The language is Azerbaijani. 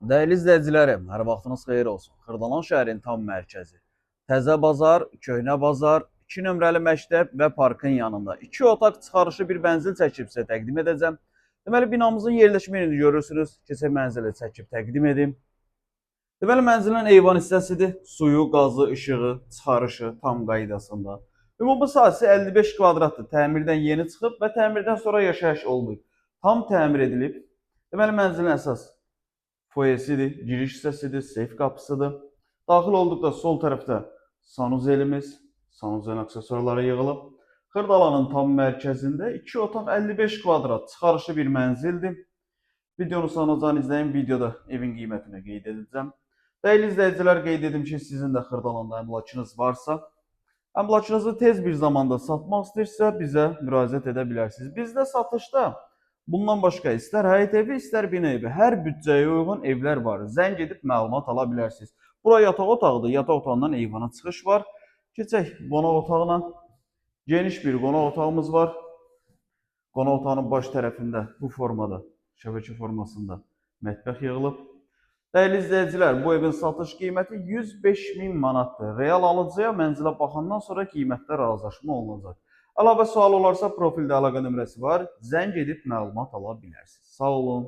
Dəyərli izləyicilərim, hər vaxtınız xeyir olsun. Xırdalan şəhərin tam mərkəzi. Təzə bazar, Köhnə bazar, 2 nömrəli məktəb və parkın yanında 2 otaq çıxarışı bir mənzil çəkib sizə təqdim edəcəm. Deməli binamızın yerləşmə yerini görürsünüz. Keçək mənzili çəkib təqdim edim. Deməli mənzilin eyvan hissəsidir. Suyu, qazı, işığı, çıxarışı tam qaydasında. Ümumi sahəsi 55 kvadratdır. Təmirdən yeni çıxıb və təmirdən sonra yaşayış olmayıb. Tam təmir edilib. Deməli mənzilin əsas foyesidir, giriş hissəsidir, seyf qapısıdır. Daxil olduqda sol tərəfdə sanuzelimiz, sanuzelin aksesuarları yığılıb. Xırdalanın tam mərkəzində 2 otaq 55 kvadrat çıxarışı bir mənzildir. Videonu sonacan izləyin, videoda evin qiymətini qeyd edəcəm. Dəyərli izləyicilər, qeyd edim ki, sizin də Xırdalanda əmlakınız varsa, əmlakınızı tez bir zamanda satmaq istəyirsə bizə müraciət edə bilərsiniz. Bizdə satışda bundan başqa istər həyət evi, istər bina evi, hər büdcəyə uyğun evlər var. Zəng edib məlumat ala bilərsiniz. Bura yataq otağıdır. Yataq otağından eyvana çıxış var. Keçək qonaq otağına. Geniş bir qonaq otağımız var. Qonaq otağının baş tərəfində bu formada, şəbəkə formasında mətbəx yığılıb. Dəyərli izləyicilər, bu evin satış qiyməti 105 min manatdır. Real alıcıya mənzilə baxandan sonra qiymətdə razılaşma olunacaq. Əlavə sual olarsa profildə əlaqə nömrəsi var. Zəng edib məlumat ala bilərsiniz. Sağ olun.